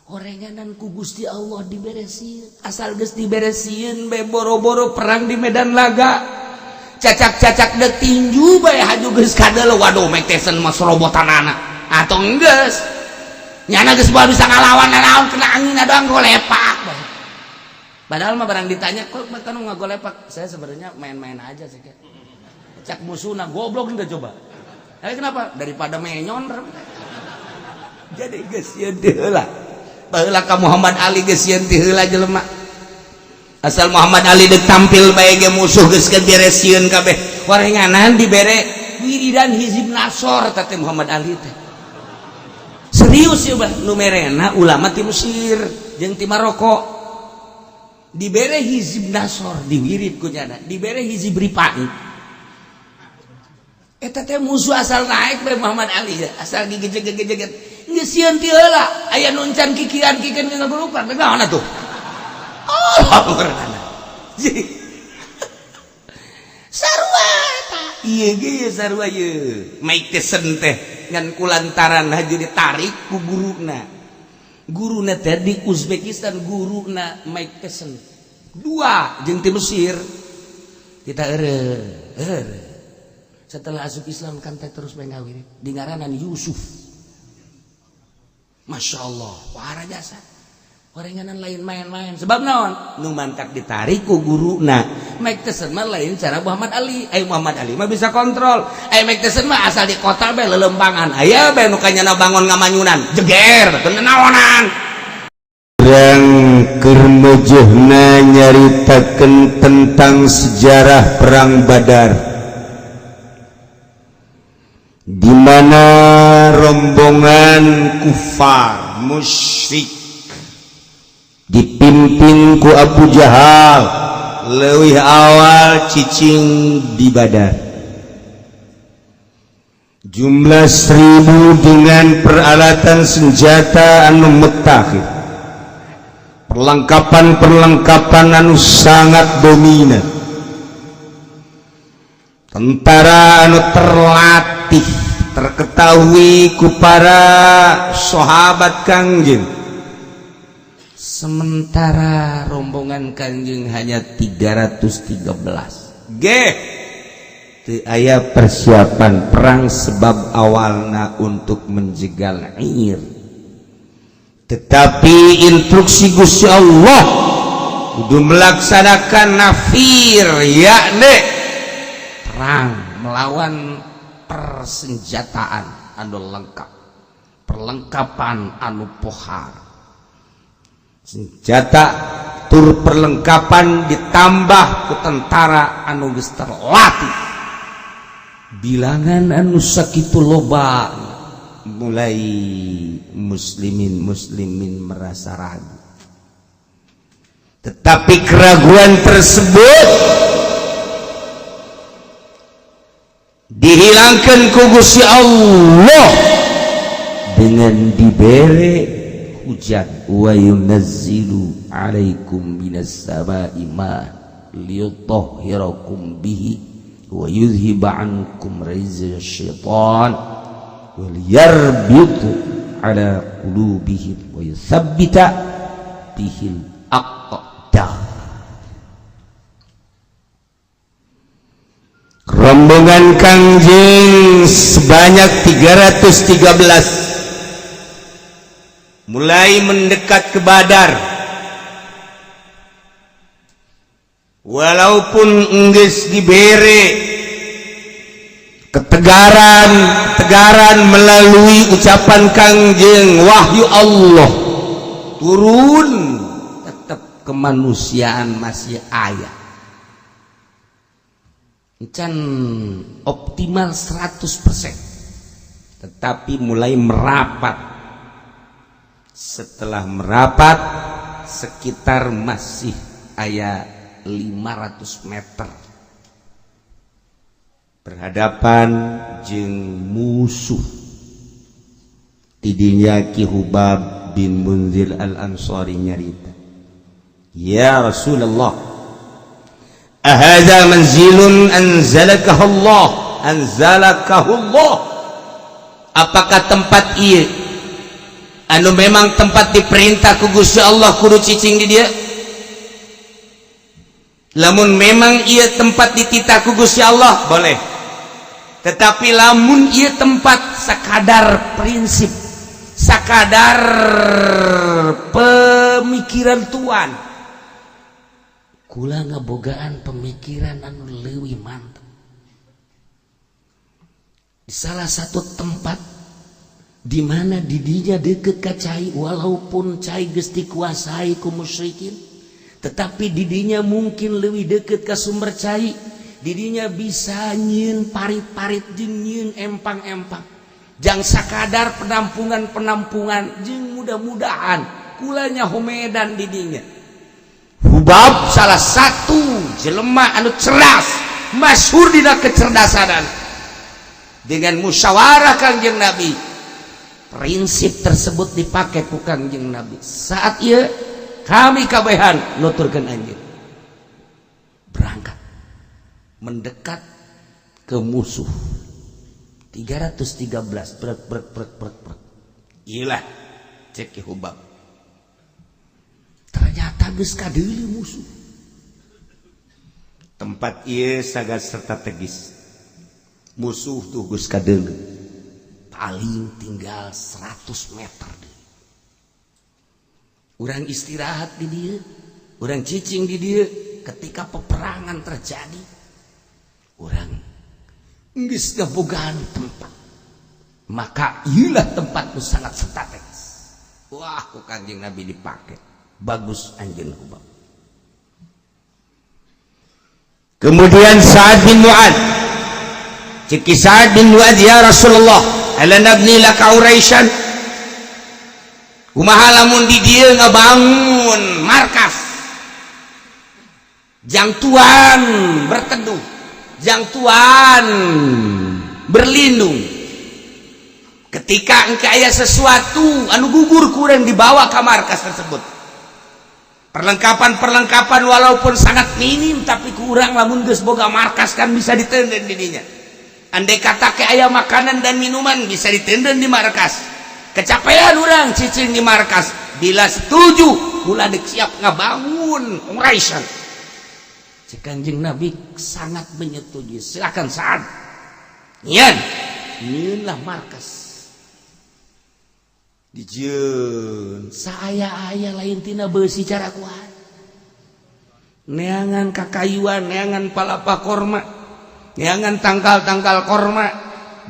Horenganan ku Gusti Allah diberesin, asal geus diberesin bae boro-boro perang di medan laga, cacak-cacak de tinju bae haju geus kadel. Waduh, Mike Tyson mah serobotanana atau geus nyana geus moal bisa ngalawan naon, kena angin doang golepak bae. Padahal mah barang ditanya, "Kok kan ngagolepak?" "Saya sebenarnya main-main aja sih." Kayak cak musuhna, "Goblok enggak coba?" "Eh, kenapa?" "Daripada menyon." Jadi geus sieun teu heula. Baheula ka Muhammad Ali geus sieun ti heula jelema. Asal Muhammad Ali deuk tampil bae ge musuh geus beres sieun kabeh. Warenganan dibere wiridan hizib nasor teh Muhammad Ali teh. Serius ya bah, nu merena ulama ti Mesir jeung ti Maroko. Dibere hizib nasor diwirid ku nyana, dibere hizib ripai. Eta teh musuh asal naik bae Muhammad Ali ya, asal gigit-gigit geus sieun ti heula, aya nu encan kikian kikian ngagulupan naon atuh. Oh, berenana. Sarua eta. Ieu ge sarua ieu. Mike Tyson teh ngan kulantaran haju ditarik ku guruna. Guruna teh di Uzbekistan, guruna Mike Tyson. Dua jeung ti Mesir. Kita eureun, eureun. Setelah asup Islam kan teh terus mengawin di ngaranan Yusuf. Masya Allah, wara jasa. Horenganan lain main-main. Sebab naon? Nu mantak ditarik ku guruna. Mike Tyson mah lain cara Muhammad Ali. Eh, Muhammad Ali mah bisa kontrol. Eh, Mike Tyson mah asal di kota bae lelempangan. Aya bae nu kanyana bangun ngamanyunan. Jeger, teu naonan. Urang keur meujeuhna nyaritakeun tentang sejarah Perang Badar, di mana rombongan kufar musyrik dipimpin ku Abu Jahal leuwih awal cicing di Badar, jumlah 1.000 dengan peralatan senjata anu mutakhir, perlengkapan-perlengkapan anu sangat dominan, tentara anu terlatih, terketahui ku para sahabat Kangjeng. Sementara rombongan Kanjeng hanya 313. G teu aya persiapan perang sebab awalna untuk menjegal air, tetapi instruksi Gusti Allah kudu melaksanakan nafir, yakni perang melawan persenjataan anu lengkap, perlengkapan anu pohar, senjata tur perlengkapan ditambah ku tentara anu geus terlatih, bilangan anu sakitu loba. Mulai muslimin muslimin merasa ragu, tetapi keraguan tersebut dihilangkan ku Gusti Allah dengan dibere Hujan, wa yunazzilu alaikum minas sama'i ma liyutahhirakum bihi wa yudhhiba ankum rizqa syaitan wa liyarbitu ala qulubihim wa yuthabbita bihil aqdam. Rombongan Kangjeng sebanyak 313 mulai mendekat ke Badar, walaupun enggeus dibere ketegaran ketegaran melalui ucapan Kangjeng, wahyu Allah turun, tetap kemanusiaan masih aya, can optimal 100%, tetapi mulai merapat. Setelah merapat sekitar masih aya 500 meter berhadapan jeung musuh, tidinya Ki Hubab bin Munzir Al-Ansari nyarita, "Ya Rasulullah, ahadza manzilun anzalakahu Allah, anzalakahu Allah?" Apakah tempat ieu Anu memang tempat diperintah ku Gusti Allah kudu cicing di dia. Lamun memang ieu tempat dititah ku Gusti Allah boleh. Tetapi lamun ieu tempat sakadar prinsip, sakadar pemikiran tuan, kula ngabogaan pemikiran anu leuwih mantep. Di salah satu tempat di mana didinya deket ka cai, walaupun cai geus dikuasai ku musyrikin, tetapi didinya mungkin lebih deket ke sumber cai. Didinya bisa nyieun parit-parit jeung nyieun empang-empang, jang sakadar penampungan-penampungan, jeung mudah-mudahan kulanya homedan didinya. Hubab salah satu jelema anu cerdas, masyhur dina kecerdasan. Dengan musyawarah Kangjeng Nabi, prinsip tersebut dipakai ku Kangjeng Nabi. Saat ieu kami kabehan nuturkeun anjeun berangkat mendekat ke musuh 313 brek brek brek brek brek. Iyalah cek Hubab, ternyata geus kadeuleu musuh. Tempat ieu sangat strategis, musuh tuh geus kadeuleu paling tinggal 100 meter deui. Urang istirahat di dieu, urang cicing di dieu. Ketika peperangan terjadi, urang geus ngabogaan tempat, maka ieulah tempatmu sangat strategis. Wah, ku Kanjeng Nabi dipake bagus anjeun Hubab. Kemudian Sa'ad bin Mu'ad, cek Sa'ad bin Mu'ad, ya Rasulullah, ala nabni laka uraisyan, kumaha lamun di dieu ngabangun markas jang tuan berteduh, jang tuan berlindung ketika engke aya sesuatu anu gugur kurang dibawa ke markas tersebut. Perlengkapan-perlengkapan walaupun sangat minim tapi kurang lamun geus boga markas kan bisa ditenden di dinya. Andai kata ke aya makanan dan minuman bisa ditenden di markas. Kecapean urang cicing di markas. Bila setuju kula dek siap ngabangun Quraisyan. Cek Kanjeng Nabi sangat menyetujui. Silakan Sa'ad. Nyian, nyieunlah markas. Dijieun saaya-aya lain tina beusi cara kuat. Neangan kakayuan, neangan palapa korma, neangan tangkal-tangkal korma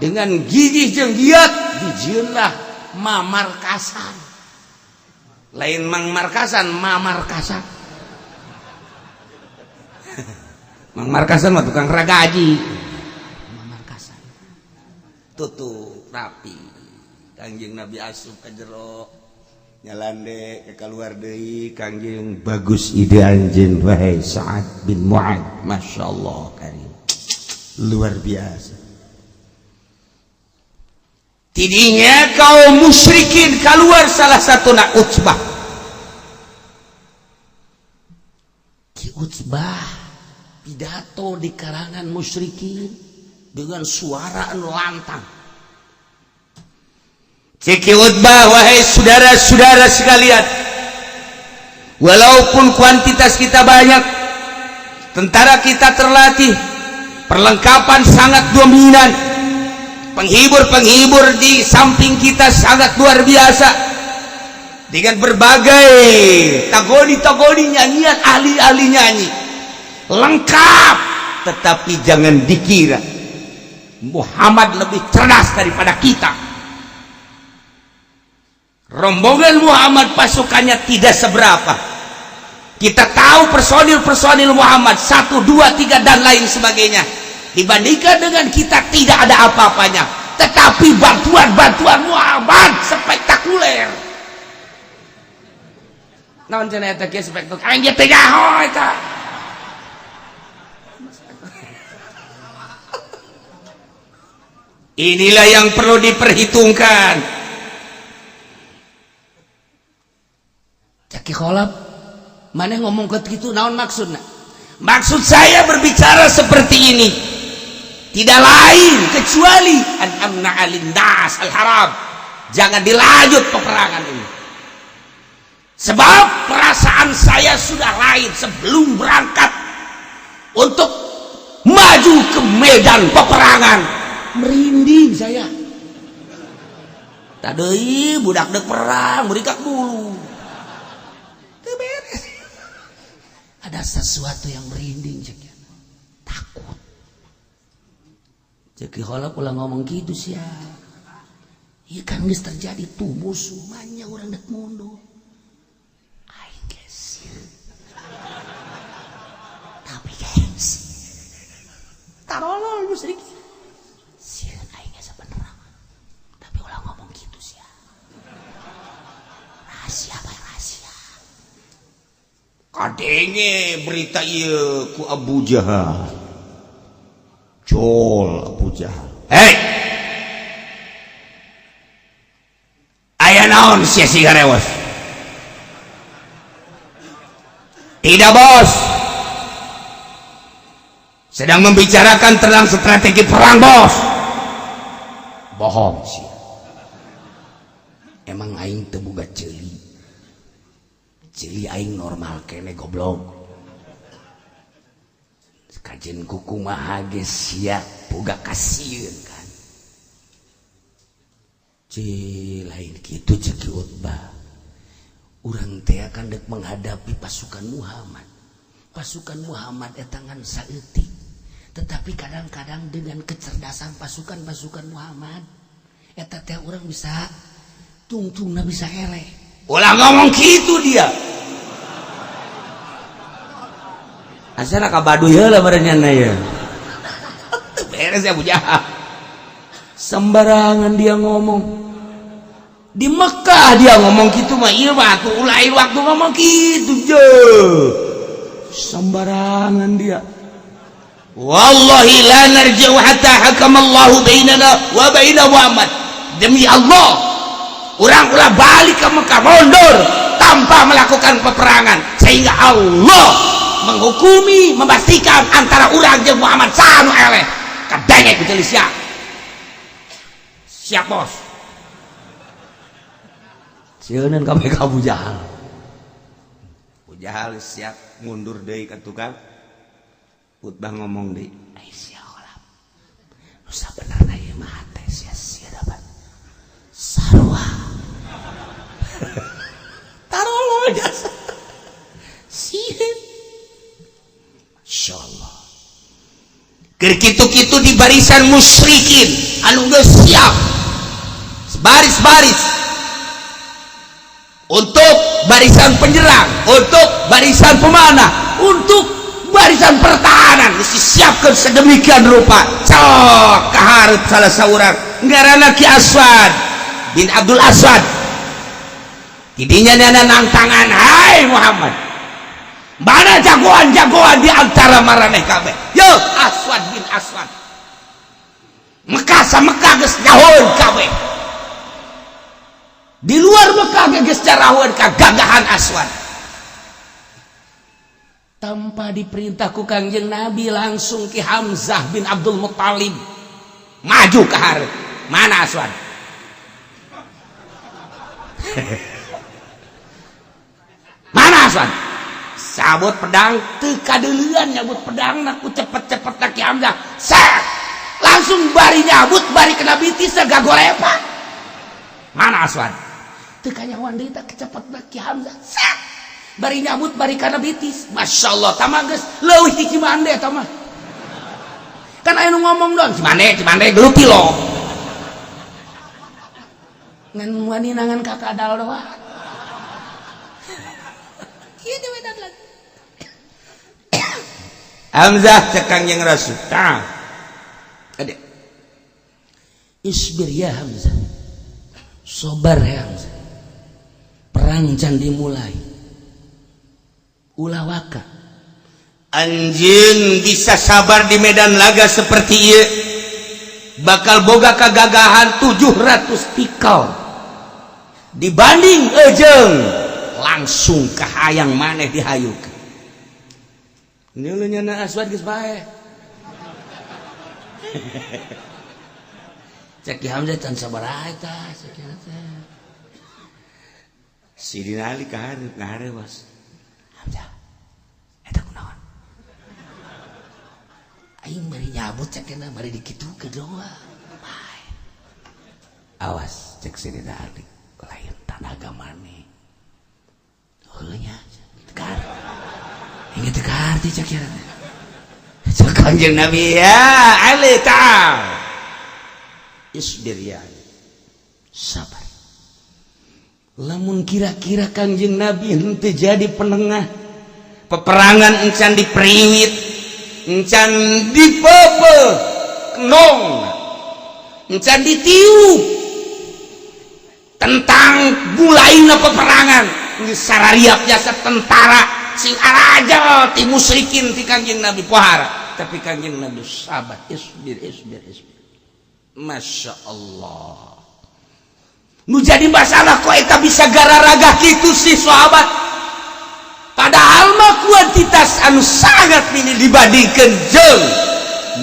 dengan gigih jeung giat dijieunlah mamarkasan. Lain mang markasan, mamarkasan. Mang markasan mah tukang ragaji. Mamarkasan. Tutup rapi. Kangjeng Nabi asup ka jero nyalande ke keluar deui. Kangjeng bagus ide anjeun wahai Sa'ad bin Mu'ad, Masya Allah karim, luar biasa. Tidinya kaum musyrikin keluar salah satu nak Utsbah. Ki Utsbah pidato di kalangan musyrikin dengan suara anu lantang. Ceki Utbah, wahai saudara-saudara sekalian, walaupun kuantitas kita banyak, tentara kita terlatih, perlengkapan sangat dominan, penghibur-penghibur di samping kita sangat luar biasa, dengan berbagai tagoni-tagoni nyanyian ahli-ahli nyanyi lengkap, tetapi jangan dikira Muhammad lebih cerdas daripada kita. Rombongan Muhammad pasukannya tidak seberapa. Kita tahu personil-personil Muhammad 1, 2, 3 dan lain sebagainya. Dibandingkan dengan kita tidak ada apa-apanya. Tetapi bantuan-bantuan Muhammad spektakuler. Naon cenah eta kieu spektakuler? Aing ge teu nyaho eta. Inilah yang perlu diperhitungkan. Caki Kholab, mana ngomong ke gitu naon maksudna? Maksud saya berbicara seperti ini tidak lain kecuali an amna alindas al-haram. Jangan dilanjut peperangan ini. Sebab perasaan saya sudah lain sebelum berangkat untuk maju ke medan peperangan. Merinding saya. Tadi budak dek perang, berikat bulu. Teu beres. Ada sesuatu yang merinding cek. Takut. Cek Khalaf ulah ngomong gitu sih ya. Iya kan geus terjadi tuh musuh manya urang dek mundur. Aing geus tapi gengsi. Tarolol musyrik. Sieun aing ge sabenerna. Tapi ulah ngomong gitu sih ya. Rahasia bae rahasia. Kadenge berita ieu ku Abu Jahal. Jol Abu Jahal. Hei. Aya naon sia sigarewas? Tidak bos. Sedang membicarakan tentang strategi perang bos. Bohong sih. Emang aing teu boga ceuli. Ceuli aing normal kene goblok. Kajen kumaha ge sia boga kasieun kan. Ci lain kitu ceuk Ki Utbah. Urang teh akan dek menghadapi pasukan Muhammad. Pasukan Muhammad eta ngan saeutik. Tetapi kadang-kadang dengan kecerdasan pasukan-pasukan Muhammad eta teh urang bisa tungtungna bisa eleh. Ulah ngomong kitu dia. Asana ka Baduy heula meureun nya. Teu beres ya Abu Jahal. Sembarangan dia ngomong. Di Mekah dia ngomong gitu mah ieu mah atuh ulah waktu ngomong gitu je. Sembarangan dia. Wallahi la narji'u hatta hakamallahu bainana wa baina Muhammad. Demi Allah, urang ulah balik ke Mekah mundur tanpa melakukan peperangan sehingga Allah menghukumi, memastikan antara urang jeung Muhammad saha nu eleh. Kadenge ku ceuli sia. Siap bos. Sieuneun kabeh ka Abu Jahal. Abu Jahal siap mundur deui ka tukang. Utbah ngomong deui. Ai sia Khalaf. Nu sabenerna ieu mah hate sia sia dapat. Sarua. Tarolol jasa. Sieun. Insyaallah. Keur kitu-kitu di barisan musyrikin anu geus siap. Baris-baris untuk barisan penyerang, untuk barisan pemanah, untuk barisan pertahanan mesti siapkan sedemikian rupa. Cok kaharep salah seorang ngaranna Ki Aswad bin Abdul Aswad. Tidinya nyana nangtangan, hai Muhammad, mana jagoan-jagoan di antara maraneh kabeh? Yo Aswad bin Aswad. Mekah sa Mekah geus nyahoeun kabeh. Di luar Mekah geus carahueun kagagahan Aswad. Tanpa diperintah ku Kangjeng Nabi langsung Ki Hamzah bin Abdul Muttalib maju ke hareup. Mana Aswad? Mana Aswad? Sabut pedang teu kadeuleun nyabut pedang ku cepet-cepet Ki Hamzah. Set! Langsung bari nyabut bari kena bitis gagolepa. Mana Aswad? Teu kanyahoan deui tah kecepetna Ki Hamzah. Set! Bari nyabut bari kana bitis. Masya Allah, tamah geus leuwih ti Cimande eta mah. Kan aya nu ngomong dong, Cimande, Cimande geluti lo. Ngan wani nangan kakadal doang. Kieu teh wedan lagi. Hamzah cek Kangjeng Rasul. Tah. Ade. Isbir ya Hamzah. Sabar ya Hamzah. Perang can dimulai. Ulah waka. Anjeun bisa sabar di medan laga seperti ieu. Bakal boga kagagahan 700 pikal. Dibanding ejeng langsung kahayang maneh dihayuk. Nyeuleuh nyana Aswad geus bae. Cek Ki Hamzah can sabaraha eta cek Ki teh. Sidina Ali ka hareup ngahareuwas. Hamzah, eta kunaon? Aing bari nyabut cek na bari dikitukeun doa. Bae. Awas cek Sidina Ali, lain tanaga maneh. Heuh nya, teu Ingat teu kaharti cek Ki teh. Cek Kanjeng Nabi, ya Ali ta'al. Isbir ya Ali. Sabar. Lamun kira-kira Kanjeng Nabi henteu jadi penengah peperangan, encan diperiwit, encan dipepe kenong, encan ditiup tentang mulaina peperangan, geus sarariap jasa tentara sing araja ti musyrikin ti Kanjeng Nabi pohara, tapi Kanjeng Nabi sabar, isbir, isbir, isbir. Masya Allah, nu jadi masalah kok eta bisa gararaga kitu sih sahabat, padahal mah kuantitas anu sangat minim dibandingkan jeung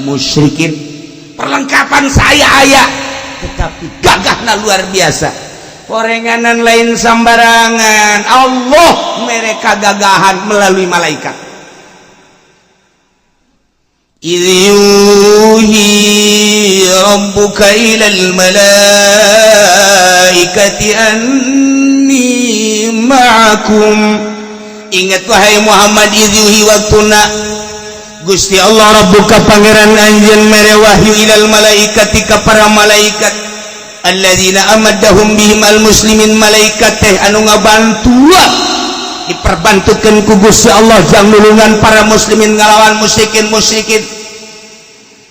musyrikin, perlengkapan saya aya, tetapi gagahna luar biasa. Horenganan lain sambarangan, Allah mereka gagahan melalui malaikat. إذ يوحي ربك إلى الملائكة أني معكم. Ingat wahai Muhammad, إذ يوحي waktuna Gusti Allah ربك pangeran anjeun mere wahyu إلى الملائكة ka para malaikat الذين أمدهم بهم المسلمين, malaikat teh anu ngabantuan, diperbantukan ku Gusti Allah jang nulungan para muslimin ngalawan musyrikin musyrikin.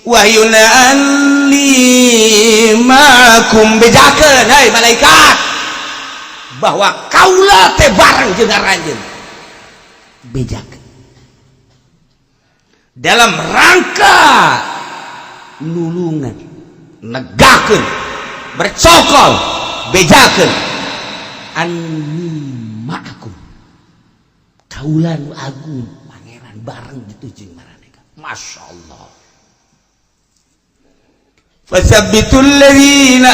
Wahyuna أني معكم, bejakeun hai malaikat bahwa kaula teh bareng jeung aranjeun. Bejakeun dalam rangka nulungan, negakeun, bercokol, bejakeun أني معكم, kaula nu agung pangeran bareng gitu jeung maraneka. Masya Allah. فثبتوا الذين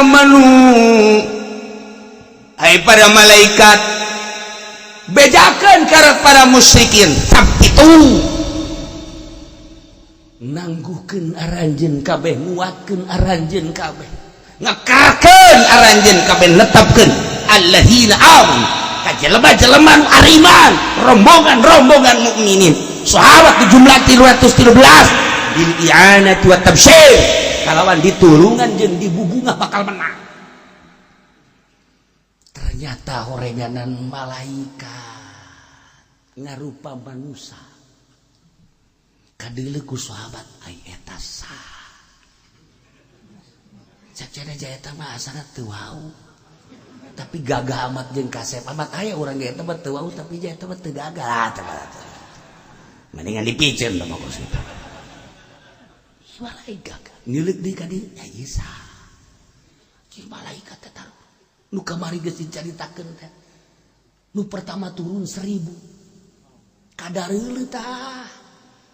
آمنوا. Hai para malaikat, bejakeun ka para musyrikin, ثبتوا, nangguhkeun aranjeun kabeh, nguatkeun aranjeun kabeh, ngekarkeun aranjeun kabeh, netepkeun الذين آمنوا ka jelema-jelema nu ariman, rombongan-rombongan mukminin, sahabat di jumlah 313, بالإعانة والتبشير, kalawan ditulungan jeung dibubungah bakal menang. Ternyata horenganan malaikat ngarupa manusia kadeuleu ku sahabat, ai eta saha? Cek cenah eta mah asana teu wau tapi gagah amat jeung kasep amat. Aya urang ge eta mah teu wau tapi eta mah teu gagah. Mendingan dipiceun mah kos kitu. Malaikat ngileuk deui ka dieu, ya ieu saha? Cing malaikat teh taruh nu kamari geus dicaritakeun teh, nu pertama turun 1000, kadareuleu tah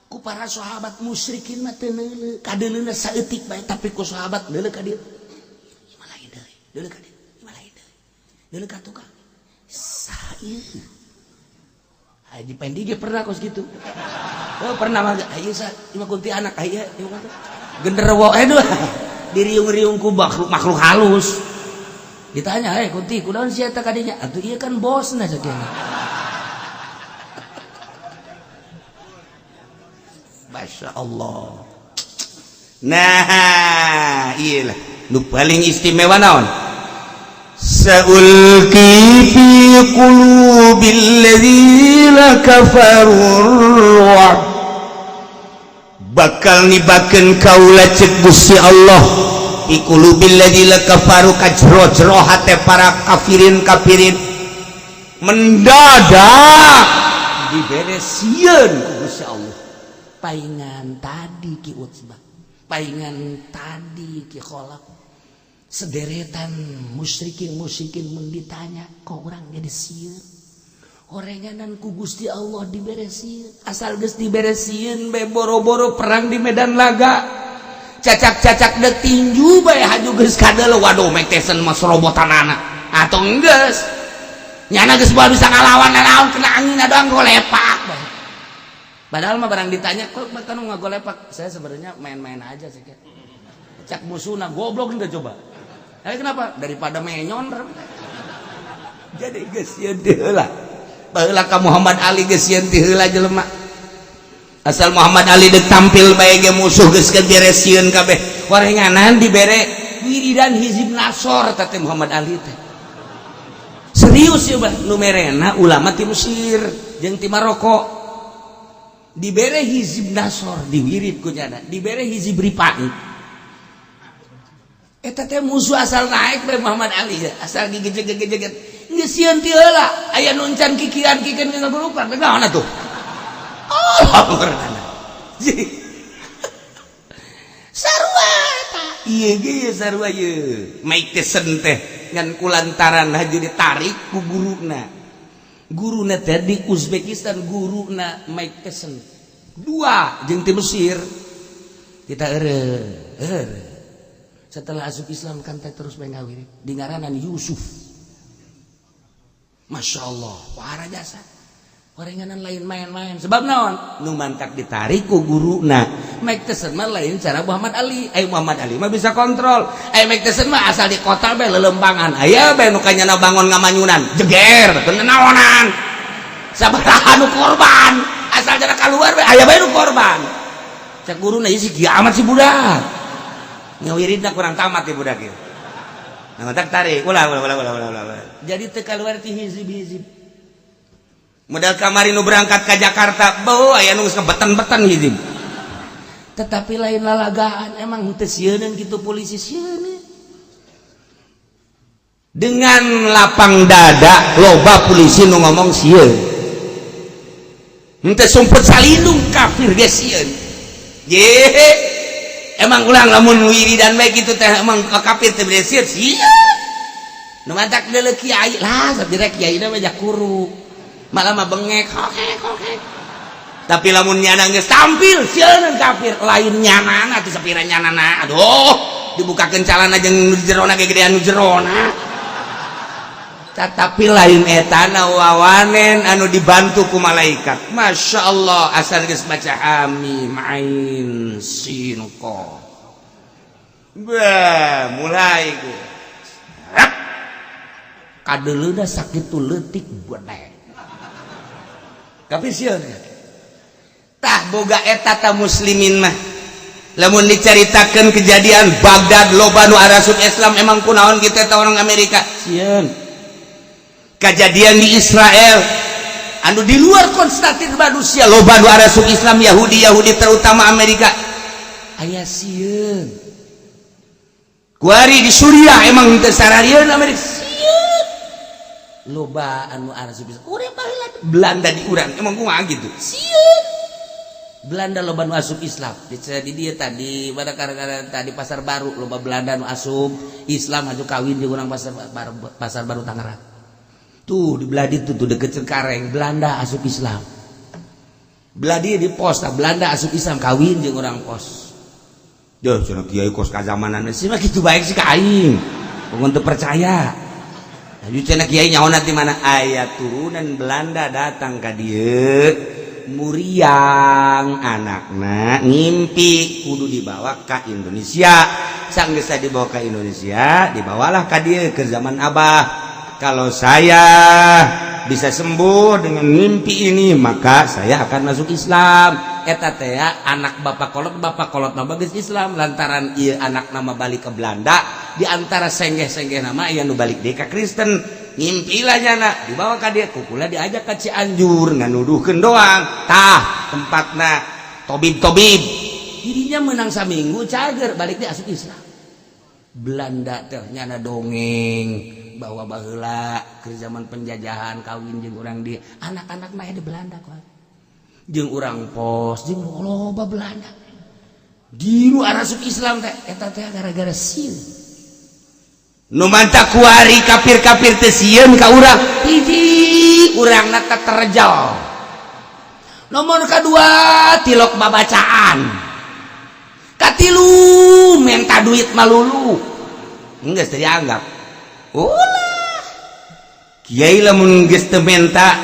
ku para sahabat. Musyrikin mah teu neuleu, kadeuleuna saeutik bae, tapi ku sahabat neuleu ka dieu, malain deui, deuleu ka dieu, malain deui, deuleu ka tukang, saha ieu? Haji Pendi ge pernah kos gitu. Oh, pernah mah ieu sa ieu mah kuntilanak, ieu ieu mah genderuwo, aduh, diriung-riung ku makhluk makhluk halus. Ditanya, "Eh kunti, kunaon sia eta kadinya?" "Atuh ieu kan bosna," cek. Masya Allah. Nah, iyalah nu paling istimewa naon? سألقي في قلوب الذين كفروا الرعب, bakal nibakeun kaula cek Gusti Allah, في قلوب الذين كفروا, ka jero-jero hate para kafirin kafirin, mendadak dibere sieun ku Gusti Allah. Paingan tadi Ki Utsbah, paingan tadi Ki Kholak, sederetan musyrikin musyrikin mun ditanya, kok orang jadi sieun? Horenganan ku Gusti Allah dibere sieun. Asal geus dibere sieun bae, boro-boro perang di medan laga. Cacak-cacak dek tinju bae haju geus kadeuleu. Waduh, Mike Tyson mah serobotanana atau geus nyana geus moal bisa ngalawan naon, kena angin doang golepak bae. Padahal mah barang ditanya, "Kok kan ngagolepak?" "Saya sebenarnya main-main aja sih." Cak musuhna, "Goblok enggak coba?" "Tapi kenapa?" "Daripada menyon." Jadi geus sieun teu heula. Baheula ka Muhammad Ali geus sieun ti heula jelema. Asal Muhammad Ali dek tampil bae ge musuh geus beres sieun kabeh. Warenganan dibere wiridan hizib nasor teh Muhammad Ali teh. Serius ya bah, nu merena ulama ti Mesir jeung ti Maroko. Dibere hizib nasor diwirid ku nyana, dibere hizib ripai. Eta teh musuh asal naik bae Muhammad Ali asal gigit-gigit geus sieun ti heula. Aya nu encan kikian kikian ngagurupan naon atuh? Oh, berenana. Sarua eta. Ieu ge sarua ieu. Mike Tyson teh ngan kulantaran haju ditarik ku guruna. Guruna teh di Uzbekistan, guruna Mike Tyson. Dua jeung ti Mesir. Kita eureun, eureun. Setelah asup Islam kan teh terus bae ngawirid di ngaranan Yusuf. Masya Allah, parah jasa. Orenganan lain main-main. Sebab naon? Nu mantak ditarik ku guruna. Mike Tyson mah lain cara Muhammad Ali. Ai Muhammad Ali mah bisa kontrol. Ai Mike Tyson mah asal di kota bae lelempangan. Aya bae nu kanyana bangon ngamanyunan. Jeger, teu naonan. Sabaraha nu korban. Asal jana keluar bae aya bae nu korban. Cek guruna, "Ieu sih kiamat si budak. Ngawiridna kurang tamat ya budak ieu." Nah, mantak tarik. Ulah, ulah, ulah, ulah, ulah, ulah. Jadi teu keluar ti hizib-hizib. Modal kamari nu berangkat ke Jakarta, bau aya nu geus ngebeten-beten hizib. Tetapi lain lalagaan, emang henteu sieuneun kitu polisi sieun. Dengan lapang dada loba polisi nu ngomong sieun. Henteu sumput salindung kafir ge sieun. Ye, emang ulang lamun wiridan bae kitu teh emang kafir teh bade sieun, sieun. Nu mantak deuleu kiai lah, sabira kiai mah kuru. Malah mah bengek, hokek hokek. Tapi lamun nyana geus tampil sieun kafir, lain nyanana atuh sapira nyanana. Aduh, dibukakeun calana jeung nu jerona ge gedean nu jerona. Tetapi lain etana wawanen anu dibantu ku malaikat. Masya Allah, asal geus baca hamim ain sin qaf. Bah, mulai ge. Kadeuleuna sakitu leutik bedek. Tapi sieun. Tah boga eta ta muslimin mah. Lamun dicaritakeun kejadian Baghdad loba nu arasup Islam, emang kunaon kita eta orang Amerika? Sieun. Kejadian di Israel anu di luar konstatir manusia loba nu arasup Islam, Yahudi Yahudi terutama Amerika aya sieun. Kuari di Suriah emang teu sararieun Amerika sieun. Loba anu arasup Islam. Urang baheula Belanda di urang emang kumaha gitu? Sieun. Belanda loba nu asup Islam di dia tadi pada karena tadi Pasar Baru loba Belanda nu asup Islam aju kawin di urang Pasar Baru, Pasar Baru Tangerang tuh di belah itu tuh deket Cengkareng Belanda asup Islam, belah dia di pos tah Belanda asup Islam kawin jeung urang pos. Duh, cenah kiai kos kazamanan sih mah kitu baik sih ka aing. Untuk percaya. Aju cenah kiai nyaona di mana aya turunan Belanda datang ka dieu muriang anakna ngimpi kudu dibawa ke Indonesia. Sanggeus dibawa ke Indonesia, dibawalah ka dieu ke zaman Abah. "Kalau saya bisa sembuh dengan mimpi ini, maka saya akan masuk Islam." Eta teh anak bapak kolot, bapak kolot nama geus Islam lantaran ieu anak nama balik ke Belanda di antara senggeh-senggeh nama ieu nu balik deui ka Kristen. Ngimpilah nyana dibawa ka dieu, kukula diajak ka Cianjur nganuduhkeun doang tah tempatna tobib-tobib dirinya menang saminggu cager balik dia asup Islam. Belanda teh nyana dongeng bahwa baheula ke zaman penjajahan kawin jeung urang di anak-anak mah di Belanda kok jeung urang pos jeung loba Belanda di nu arasup Islam teh eta teh gara-gara sieun. Nu mantak kuari kafir-kafir teh sieun ka urang, hiji urangna teh terjal, nomor kedua tilok babacaan. Katilu minta duit malulu. Geus teu dianggap. Ulah. Kiai lamun geus teu menta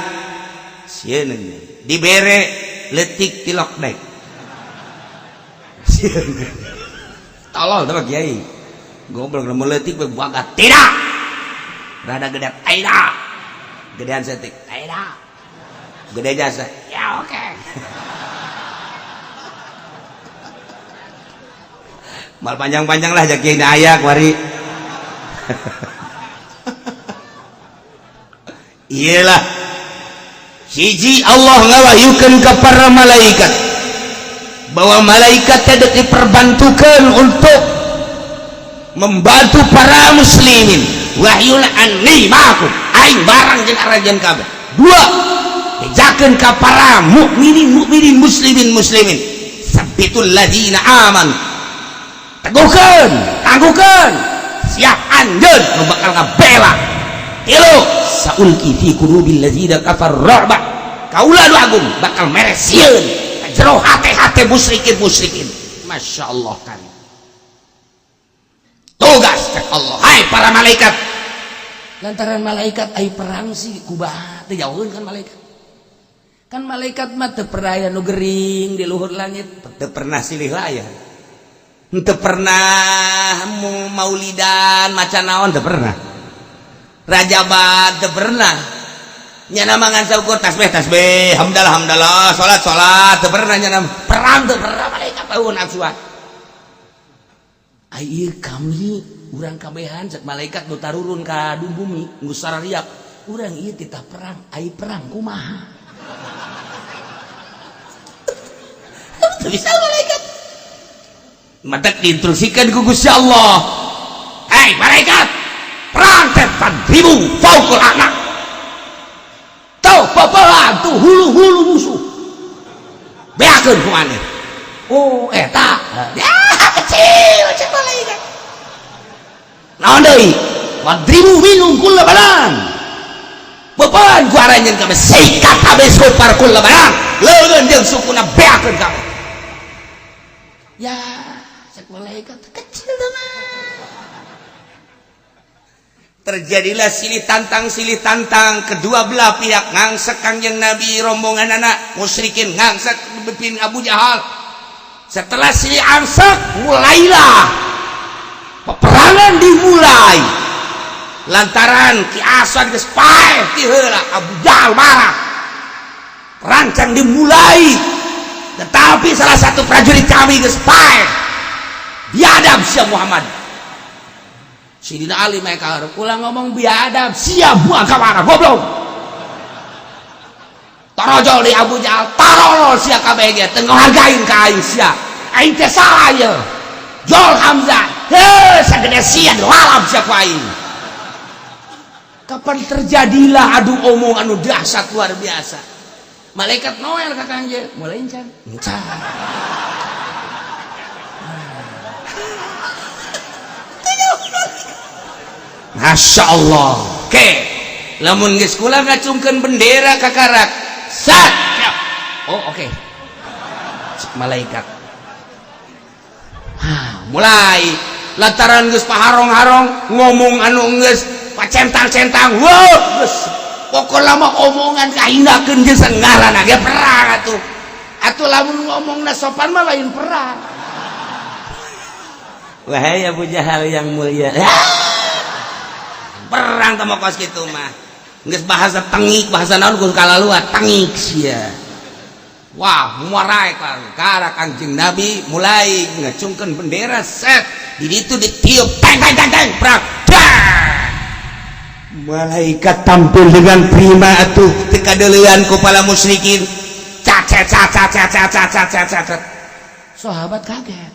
sieun dibere leutik tilok dek. Sieun. Tolol teh kiai. Goblok lamun leutik we bagat tidak. Rada gede tidak. Gedean setik tidak. Gede jasa. Ya oke. Okay. Mal panjang-panjang lah jaki aya kuari. Iyalah. Hiji Allah ngawahyukeun ka para malaikat bahwa malaikat teh diperbantukan untuk membantu para muslimin. Wahyuna anni ma'akum, aing barang jeung aranjeun kabeh. Dua, bejakeun ka para mukminin mukminin muslimin muslimin. Sabitul ladzina amanu. Teguhkeun, tangguhkeun, siap anjeun nu bakal ngabela. Tilu, saulqi fi qulubil ladzina kafar ru'ba. Kaula nu agung bakal mere sieun ka jero hate-hate musyrikin musyrikin. Masya Allah kan. Tugas cek Allah, hai para malaikat. Lantaran malaikat ai perang sih kubaha teu jauheun kan malaikat. Kan malaikat mah teu pernah aya nu gering di luhur langit, teu pernah silih layar. Teu pernah maulidan maca naon teu pernah. Rajaban teu pernah. Nyana mangan saukur tasbih tasbih, hamdalah hamdalah, salat salat teu pernah nyana perang teu pernah malaikat eueun asuhan. Ai ieu kami urang kabehan cek malaikat nu tarurun ka bumi nu sarariap. Urang ieu titah perang, ai perang kumaha? Teu bisa malaikat. Matak diinstruksikan ku Gusti Allah. Hei malaikat, perang teh tadribu fauqal a'naq. Tuh pepelang tuh hulu-hulu musuh. Beakeun ku maneh. Oh eta. Ya kecil cek malaikat. Naon deui? Wadribu minum kulla badan. Bepelan ku aranjeun kabeh sikat kabeh sopar kulla badan. Leungeun jeung sukuna beakeun kabeh. Ya malaikat kecil teman. Terjadilah silih tantang kedua belah pihak ngangsek Kangjeng Nabi rombongan anak musyrikin ngangsek pimpin Abu Jahal. Setelah silih angsek mulailah peperangan dimulai. Lantaran Ki Aswad geus paeh ti heula Abu Jahal marah. Rancang dimulai. Tetapi salah satu prajurit kami geus paeh. Biadab sia Muhammad. Sidina Ali mereka ulah ngomong biadab sia buang ka mana goblok. Torojol di Abu Jahal, tarolol sia kabeh ge teu ngahargain ka aing sia. Aing teh salah ye. Jol Hamzah, heuh sagede sia lalap sia ku aing. Kapan terjadilah adu omong anu dahsyat luar biasa. Malaikat Noel ka Kangjeng, mulai encan. Encan. Masya Allah. Oke, lamun geus kula ngacungkeun bendera ka karak. Sat. Oh, oke. Okay. Malaikat. Hah, mulai lantaran geus paharong-harong ngomong anu geus pacentang-centang. Wah, geus pokona mah omongan kahinakeun jeung ngaranna ge perang atuh. Atuh lamun ngomongna sopan mah lain perang. Wahai Abu Jahal yang mulia. Perang teh kos kitu mah. Geus bahasa tengik, bahasa naon geus kalalua tengik sia. Wah, muarai ka Kangjeng Nabi mulai ngacungkeun bendera set. Di ditu ditiup teng teng teng teng perang. Malaikat tampil dengan prima atuh teu kadeuleuan ku para musyrikin. Cacet cacet cacet cacet cacet. Sahabat kaget.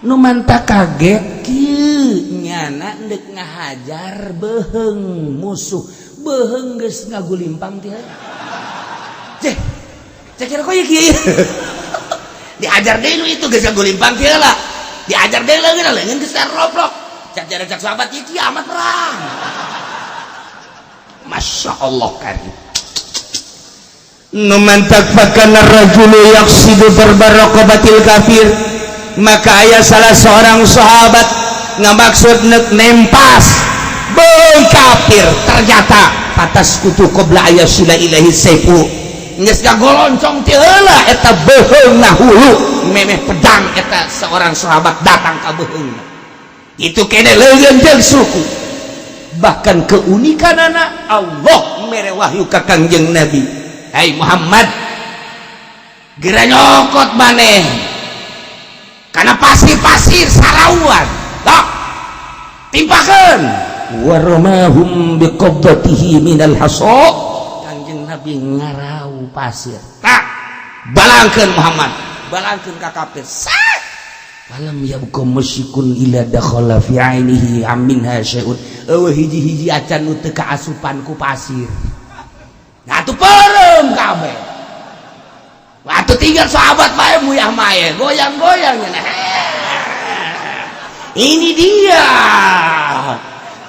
Nu manta kaget kieu nyana deuk ngahajar beuheung musuh beuheung geus ngagulimpang teh. Ceh, cek kira koy kieu. Dihajar deui nu itu geus ngagulimpang teh heula. Dihajar deui leungeun leungeun geus roblok. Cek jare cek sahabat ieu kiamat perang. Masya Allah karim. Nu mantak fakana rajulu yaqsidu darba raqabatil kafir. Maka aya salah seorang sahabat ngamaksud nek nempas beuh kafir, ternyata fatasqutu qabla ayyasila ilaihi saifu, geus gagoloncong ti heula eta beuheungna hulu memeh pedang eta seorang sahabat datang ka beuheungna. Itu kene leungeun jeung suku. Bahkan keunikanana, Allah mere wahyu ka Kangjeng Nabi, "Hai Muhammad, gera nyokot maneh karena pasir-pasir sarauan tak timpakeun." Waromahum biqabdatihi minal haso. Kangjeng Nabi ngarau pasir tak balangkeun, Muhammad, balangkeun ka kafir. Sah falam yabqa musyrikun illa dakhala fi ainihi minha syai'un. Eueuh hiji-hiji acan nu teu kaasupan ku pasir. Nah, atuh peureum kabeh. Waktu tinggal sahabat bae muyah maye goyang-goyang. Ini dia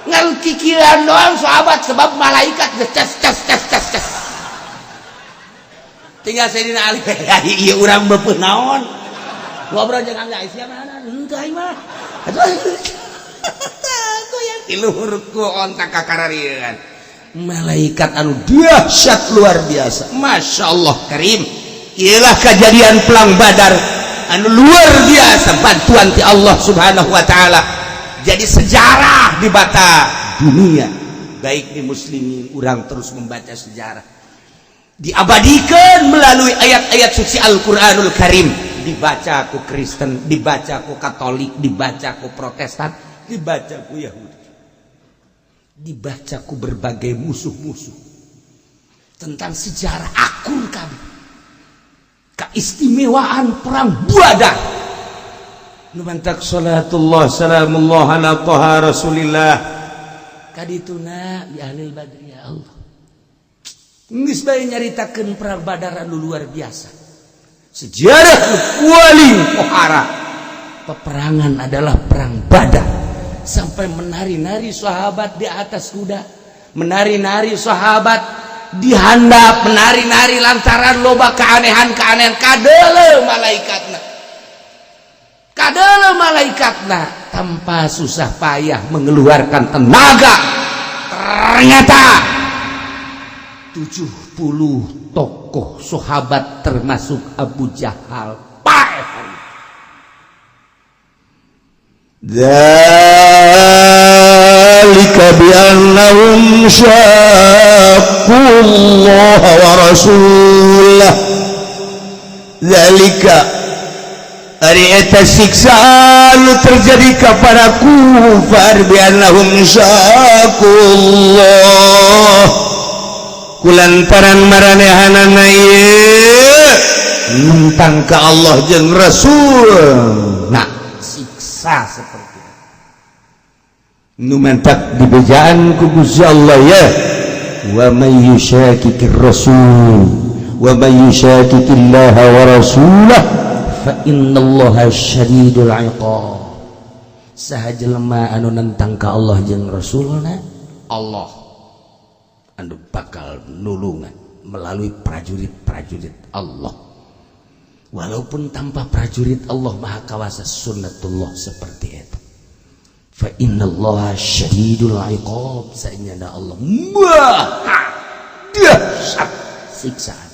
ngan kikiran doang sahabat, sebab malaikat geus ces ces ces ces ces. Tinggal Sayyidina Ali, ieu urang beupeut naon, ngobrol jeung Hamzah, sia mana henteu aing mah goyang ti luhur ku ontak kakararieun. Malaikat anu dahsyat, luar biasa, Masya Allah karim. Ialah kejadian perang Badar anu luar biasa, bantuan ti Allah Subhanahu wa Ta'ala, jadi sejarah di bata dunia, baik di muslimin. Orang terus membaca sejarah, diabadikan melalui ayat-ayat suci Al-Quranul Karim, dibaca ku Kristen, dibaca ku Katolik, dibaca ku Protestan, dibaca ku Yahudi, dibaca ku berbagai musuh-musuh tentang sejarah akur kami, keistimewaan perang Badar. Nu mantak salatullah salamullah ala Taha Rasulillah kadituna bi ahlil badri. Ya Allah, geus bae nyaritakeun perang Badar anu luar biasa, sejarah nu paling pohara peperangan adalah perang Badar, sampai menari-nari sahabat di atas kuda, menari-nari sahabat dihandap, menari-nari lantaran loba keanehan-keanehan. Kadele malaikatna, kadele malaikatna tanpa susah payah mengeluarkan tenaga, ternyata 70 tokoh sahabat termasuk Abu Jahal paeh. ذلك بأنهم شاقوا الله ورسوله. ذلك ari eta siksaan nu terjadi kepada kufar, بأنهم شاقوا الله kulantaran maranehanana ieu nentang ka Allah jeung Rasul. Nah, siksa seperti itu. Nu mantak dibejaan ku Gusti Allah ya, wa may yushaqiqir rasul wa may yushaqiqillaha wa rasulah fa innallaha syadidul iqab. Saha jelema anu nentang ka Allah jeung Rasulna, Allah anu bakal nulungan melalui prajurit-prajurit Allah. Walaupun tanpa prajurit, Allah Maha Kawasa, sunnatullah seperti itu. Fa innallaha syadidul iqab, saenyana Allah maha dahsyat siksaan.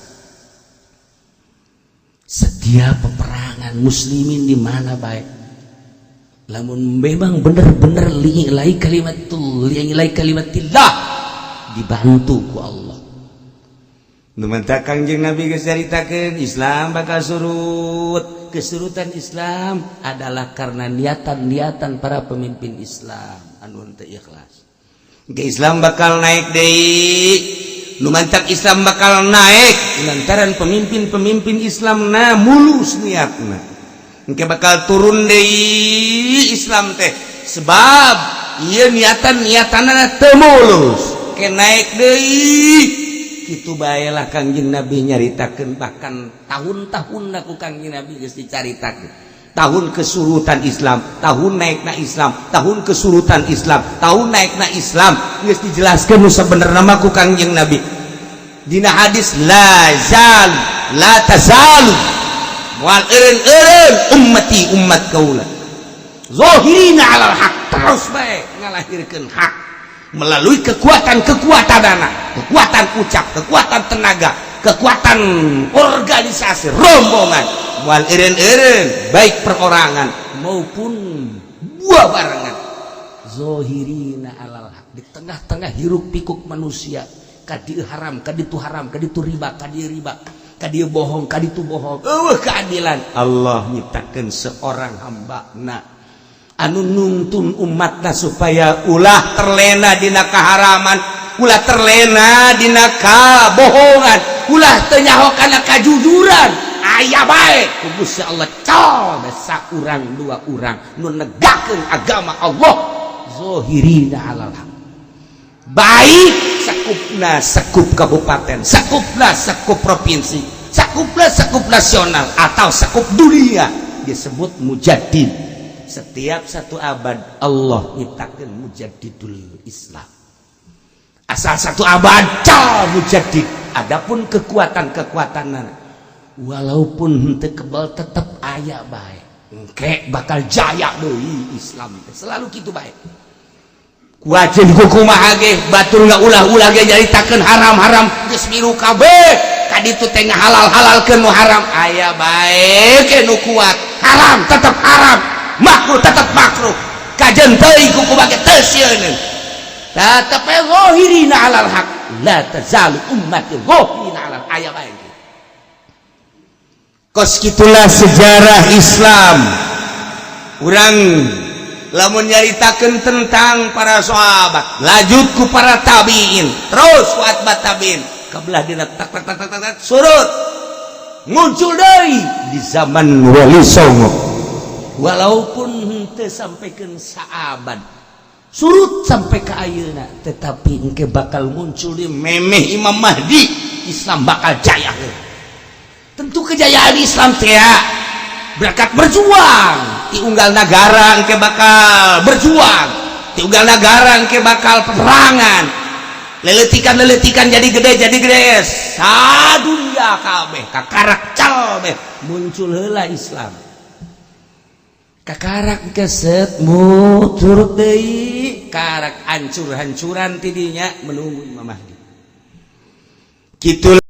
Setiap peperangan muslimin di mana baik, lamun memang bener-bener li'ilai kalimatul li'ilai kalimatillah, dibantu ku Allah. Nu mantak Kangjeng Nabi geus caritakeun Islam bakal surut. Kesurutan Islam adalah karena niatan-niatan para pemimpin Islam anu teu ikhlas. Ke Islam bakal naik deui. Nu mantak Islam bakal naik lantaran pemimpin-pemimpin Islam na mulus niatna. Engke bakal turun deui Islam teh sebab ieu niatan-niatanna teu mulus. Ke naik deui. Kitu bae lah Kangjeng Nabi nyaritakeun, bahkan tahun-tahun ku Kangjeng Nabi geus dicaritakeun tahun kesurutan Islam, tahun naikna Islam, tahun kesurutan Islam, tahun naikna Islam, geus dijelaskeun nu sabenerna mah ku Kangjeng Nabi dina hadis la zal la tazal Moal eureun-eureun ummati, umat kaula, zahirina alal haq, terus bae ngalahirkeun hak melalui kekuatan-kekuatan anak, kekuatan ucap, kekuatan tenaga, kekuatan organisasi, rombongan. Moal eureun-eureun, baik perorangan maupun buah barengan, zahirina alal haq di tengah-tengah hiruk pikuk manusia. Kadieu haram, kaditu haram, kaditu riba, kadieu riba, kadieu bohong, kaditu bohong, eueuh keadilan. Allah nyiptakeun seorang hamba na anu nungtun umatna supaya ulah terlena dina kaharaman, ulah terlena dina kabohongan, ulah teu nyaho kana kajujuran. Aya bae ku Gusti Allah cal saurang dua urang nu negakeun agama Allah, zahirina alal haq, baik sakupna sekup kabupaten, sakupna sekup provinsi, sakupna sekup nasional, atau sekup dunia, disebut mujaddid. Setiap satu abad Allah nyiptakeun mujaddidul Islam. Asal satu abad cal mujaddid. Adapun kekuatan-kekuatan, walaupun henteu kebal, tetep aya bae, engke bakal jaya deui Islam teh. Selalu kitu bae. Kuacin kumaha ge, batur nggak ulah-ulah ge nyaritakeun haram-haram geus milu kabeh, kaditu teh ngahalal-halalkeun nu haram, aya bae ke nu kuat. Haram tetep haram, makruh tetep makruh, kajen teuing ku kumaha ge teu sieun, tetep we zahirina alal haq. La tazalu ummati zahirina alal, aya bae. Kos gitulah sejarah Islam. Urang lamun nyaritakeun tentang para sahabat, lanjut ku para tabiin, terus ku atba tabiin, kabelah dina tak tak tak tak tak, surut, muncul deui di zaman Wali Songo. Walaupun henteu sampaikan saabad, surut sampai ke ayeuna, tetapi engke bakal muncul di memeh Imam Mahdi, Islam bakal jaya. Tentu kejayaan Islam teh berkat berjuang di unggal negara. Engke bakal berjuang di unggal negara, engke bakal peperangan, leletikan leletikan, jadi gede, jadi gede, sadunia kabeh kakarak cal beh muncul heula Islam. Kakarak keset turut deui, karak hancur-hancuran tidinya, menunggu Imam Mahdi. Gitu.